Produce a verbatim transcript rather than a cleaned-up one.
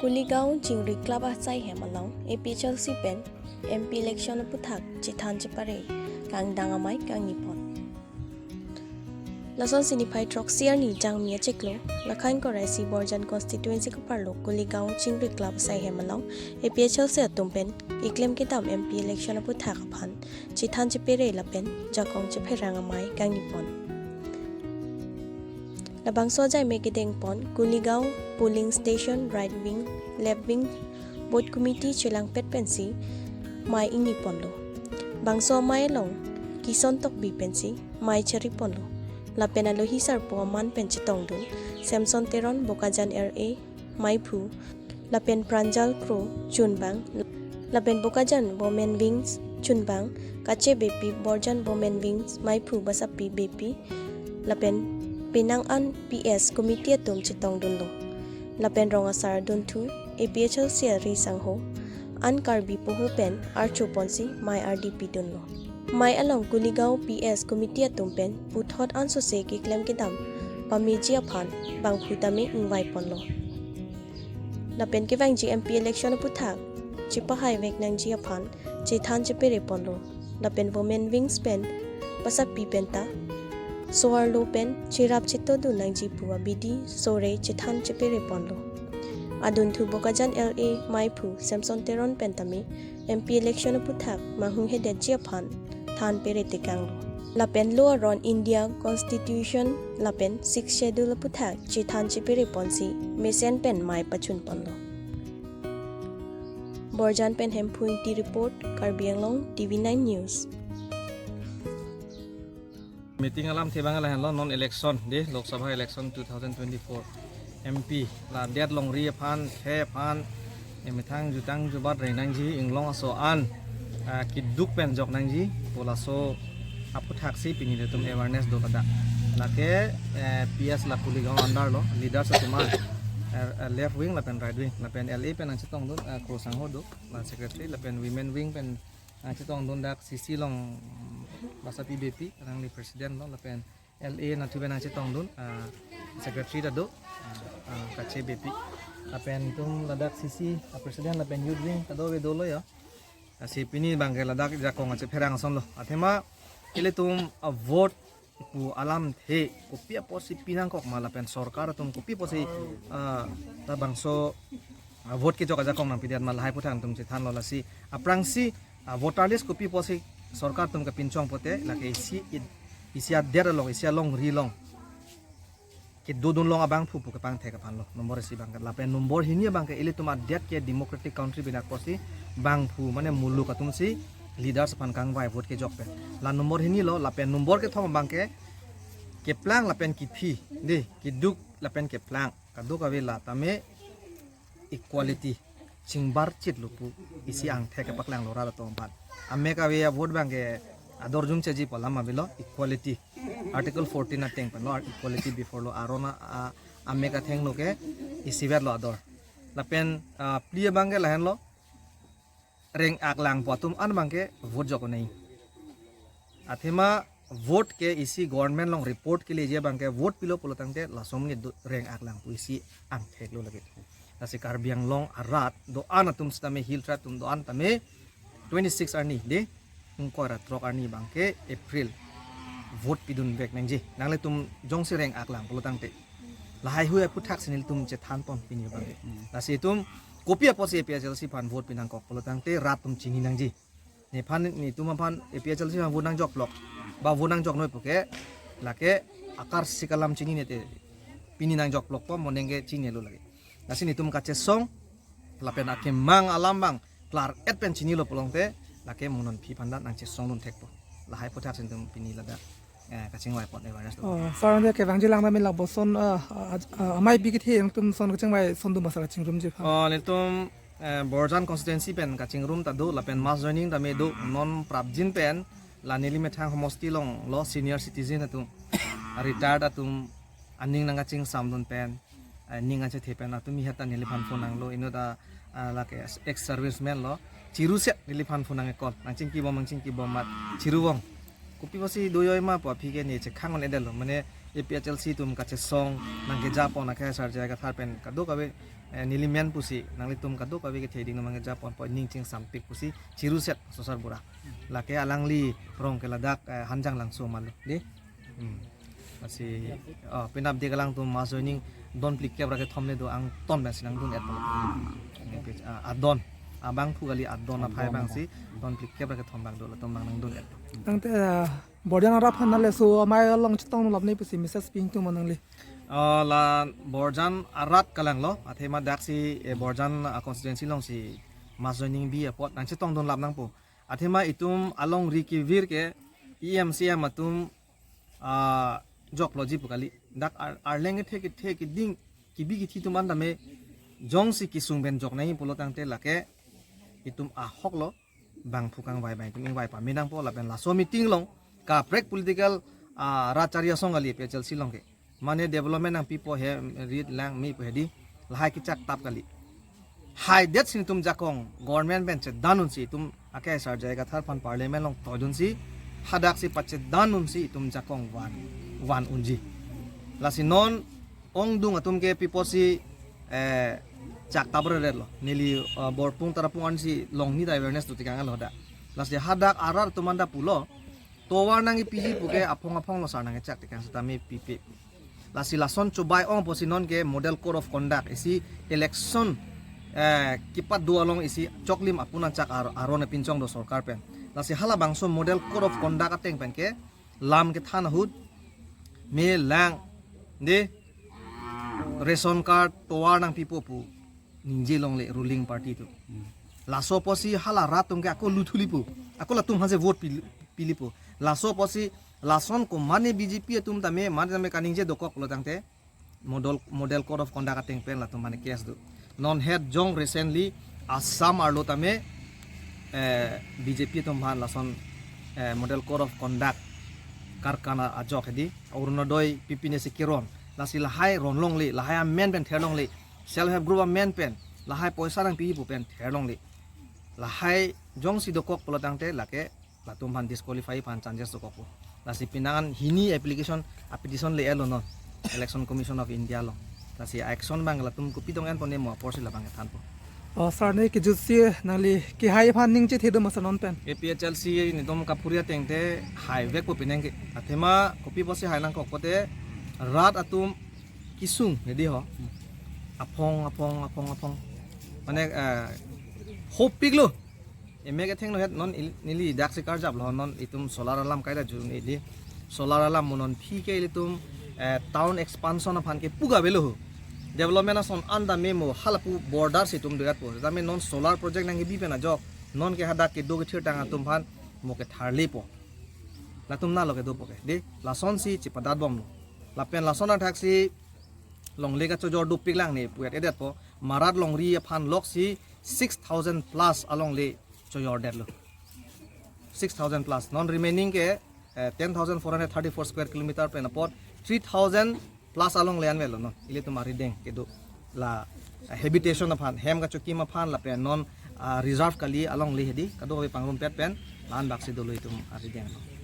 Kuligaon Chingri Club asai hem along A P H L C pen M P election aphuthak chethan chepare kangdang amei kangni pon. Lasonsi niphai throksi arni Jangmi achiklo, Lakhan Korai si Borjan constituency kaparlo Kuligaon Chingri Club asai hem along A P H L C atum pen keklem kedam M P election aphuthak aphan chethan chepare lapen jakong chepherang amei kangni pon. Labangso ajai me kedeng pon Kuligaon polling station right wing, left wing, booth committee chelangpet pensi mei ingni ponlo. Bangso amei along Kison Tokbi pensi mei chari ponlo. Lapen alohi sarpo aman pen chetongdun Samson Teron, Bokajan L A, meiphu, lapen Pranjal Kro, chunbang, lapen Bokajan Women Wings, chunbang, Kache Beypi, Borjan Women Wings meiphu Basapi Beypi, lapen penang an P S committee atum chetongdunlo. Lapen rong asar dunthu A P H L C ari sangho an Karbi poho pen archo ponsi mei ardi pidunlo. Mei along Kuligaon P S committee atum pen puthot ansose keklem kedam pameji aphan bangphu tame ingvai ponlo. Lapen kevangji M P election aphuthak chepahai vek nangji aphan chethan chepare ponlo. Lapen Women Wings pen Basapi penta so-arlo pen cherap chetongdun nangji pu abidi sore chethan chepare ponlo. Adunthu Bokajan L A meiphu Samson Teron pen tame M P election aphuthak manghunghedetji aphan than pere tekanglo. Lapen lo aron India Constitution lapen Sixth Schedule aphuthak chethan chepare ponsi mesen pen mei pachun ponlo. Borjan pen Hemphu Ingti report, Karbi Anglong T V nine News. Meeting alamthe abang lahenlo, non election de, Lok Sabha election two thousand twenty-four, M P la det longri aphan, khei aphan, emethang jutang jubat reng nangji, inglong aso an, ah, keduk pen jok nangji pu laso aphuthaksi pini ilitum awareness do kada. Lake, eh, P S la Kuligaon under lo, leaders atum an, eh, eh, left wing lapen right wing, lapen L A pen nangchetongdun, eh, Kro Sangho do, la secretary, lapen women wing pen nangchetongdun dak C C along, mm, Basapi Beypi, alangli president lo, lapen L A nathu pen nangchetongdun, ah, secretary ta do, ah, ah, Kache Beypi. Lapen itum ladak C C, ah, president lapen youth wing kadokave dolo ya. Lasi pini abangke ladak jakong achepherang asonlo. Athema ilitum, ah, vote pu alamthe kopi apotsi pinangkok ma lapen sorkar atum kopi apotsi, ah, labangso, ah, vote kejok ajakong nangpidet ma lahai aphuthak itum chethanlo. Lasi aphrangsi, ah, voter list kopi apotsi sorkar atum kepinchong pote lake isi id-, isi adet along, isi alongri along kedodun long abangphu pu kepangthek aphanlo. Number isi abangke. Lapen number hini abangke ilitum adet ke democratic country bina kosi bangphu mane muluk atumsi leaders aphan kangvai vote kejok pen. La number hini lo, lapen number kethom abangke keplang lapen kephi, de, keduk lapen keplang kadokave la tame equality chingbarchit lo pu isi angthek kepaklanglo rat atum aphan. Amek ave avote abangke ador jumcheji pu alam avelo, equality. Article fourteen ateng pen lo, equality before law, aron a, a, amek athengno ke isivet lo ador. Lapen, ah, phli abangke lahenlo, reng-ak langpo atum an abangke vote jok nangji. Athema vote ke isi government along report keleji abangke vote pilo pulotangte lason ke do reng-ak lang pu isi angthek lo lake. Lasi Karbi Anglong arat do-an atum sitame, hill tribe atum do-an tame twenty-six arni de, ingkoi ra throk arni abangke April vote pidun vek nangji. Nanglitum jongsi reng-ak lang pulotangte lahai hui aphuthaksi nelitum chethan pon pini abangke. Lasi itum kopi apotsi A P H L C aphan vote pinangkok pulotangte rat atum chini nangji. Nephan netum aphan A P H L C aphan vote nangjok lok, ba vote nangjok noi puke, lake akarsik alam chinine te, pini nangjok lokpo, mo nengke chinilo lake. Lasi netum kachesong lapen akemang alam abang klar-et pen chinilo pulotangte lake mo non aphi aphan ta nangchesongdun thekpo. Lahai aphuthak si netum pini ladak, eh, kachingvai pon awareness do. Oh, sir, ante kevangji lang tame lapuson, ah, ah, ah, amei pi kethe nangtum son kachingvai sondun ma sir, chingrumji aphan? Oh, netum, eh, Borjan constituency pen kachingrum ta do, lapen mass joining tame do, non prapjin pen la neli methang homosti along lo senior citizen atum, retired atum aning nangkachingsamdun pen, eh, ning achethe pen atum ihet ta neliphan phone nanglo, inut ta, ah, lake ex serviceman lo, chiruset neliphan phone nang-e call, nangchingki bom, nangchingki bom mat, chiru bom. Kopi apotsi doyoi ma pu aphi ke ne chekhang-un-edetlo, mane APHLC atum kachesong nangkejapon akhei asar jai kathar pen kadokave, eh, neli men pusi nanglitum kadokave kethe ding nangkejapon po ning chingsampik pusi chiruset sosar bura. Lake alangli rong ke ladak, eh, Hanjanglangso malo de. Hmm. Lasi, oh, penap dik alangtum mass joining don phlikep ra kethom le do angton pensi nangdun-et. Ah, adon. Abangphu kali adon aphai abang si don phlikep ra kethom abang do latum abang nangdun-et. Tangte, ah, Borjan arat aphan nale so amei along chetong lap ne pusi message ping tum nangli. Ah, la Borjan arat kalanglo, athema daksi, eh, Borjan, ah, constituency alongsi mass joining bi apot nangchetongdun lap nangpo. Athema itum alongri kevir ke EM CEM atum, ah, jokloji pu kali. Dak ar-, arleng kethe kethe keding kebi kethe atum an tame jongsi kesung pen jok nangji pulo tangte lake itum ahok lo, bangphu kangvai abang itum ingvai pame nangpo lapen laso meeting along kaprek political, ah, rat chari asong kali APHLC along ke. Mane development nangpipo he, rit lang me pu hedi, lahai kechaktap kali. Haidet si itum jakong government pen chedan unsi itum akhei asar jai kathar aphan parliament along toidunsi, hadaksi pachedan unsi itum jakong van, van unji. Lasi non ongdung atum ke piposi, eh, chaktap reret lo. Neli, eh, Borpung Tarapung ansi longni ta awareness do tekang lo dak. Lasi hadak arat atum anta pulo, tovar nangkepiji puke aphong aphong lo sar nangkechak tekang setame pipe. Lasi lason chobai ong pusi non ke model code of conduct isi election, eh, kepado along isi choklim apun anchak ar-, aron pinchong do sorkar pen. Lasi halabangso model code of conduct ateng pen ke lam kethan ahut me lang de ration card tovar nangpipo pu ningje longle ruling party atum. Laso pusi hala rat atum ke ako luthulipo. Ako latum aphansi vote pil-, pilipo. Laso pusi lason ko mane BJP atum tame mane tame kaningje dokok lo tangte model, model code of conduct ateng pen latum mane case do. Non het jong recently Assam arlo tame, eh, BJP atum aphan lason, eh, model code of conduct karkana ajok hedi Orunodoi pipine si keron. Lasi lahai ron longle, lahai amen pen ther longle, self help group amen pen, lahai poisa nangpi pu pen ther longle. Lahai jongsi dokok pulo tangte lake latum aphan disqualify aphan chances dokokpo. Lasi penang an hini application, apetition le-etlo non Election Commission of India along. Lasi action abang latum kopi tong enpon ne mo apor si labang kethanpo. Oh, sir, ne kejutsi nangli kehai aphan ning chethe do ma sir non pen? APHLC netum kaphuri ateng te haivekpo penang ke. Athema kopi pusi hai nangkok pulote rat atum kesung hedi ho. Aphong, aphong, aphong, aphong. Mane, eh, hopik lo. Emek etheng lo het non il-, neli daksi karjap lo non itum solar alam kaida jun ili. Solar alam mo non phi ke ilitum, eh, town expansion aphan ke pu ga avelo ho. Development ason anta me mo halapu border si itum do-etpo. Tame non solar project nangkebi pen ajok non ke hadak kedo kethirtang atum aphan mo ketharlepo. Latum na lo kedopo ke. De, lasonsi chepadat bomlo. Lapen lason athaksi longle kachojor dopik lang ne pu-et-edetpo. Marat longri aphan loksi six thousand plus alongle chojordetlo. Six thousand plus. Non remaining ke, eh, ten thousand four hundred thirty-four square kilometer pen apot three thousand plus alongle anvetlo non. Ilitum arideng kedo la, eh, habitation aphan, hem kachokim aphan lapen non, ah, reserve kali alongle hedi kadokave pangrumpet pen la-an baksi dolo itum arideng lo.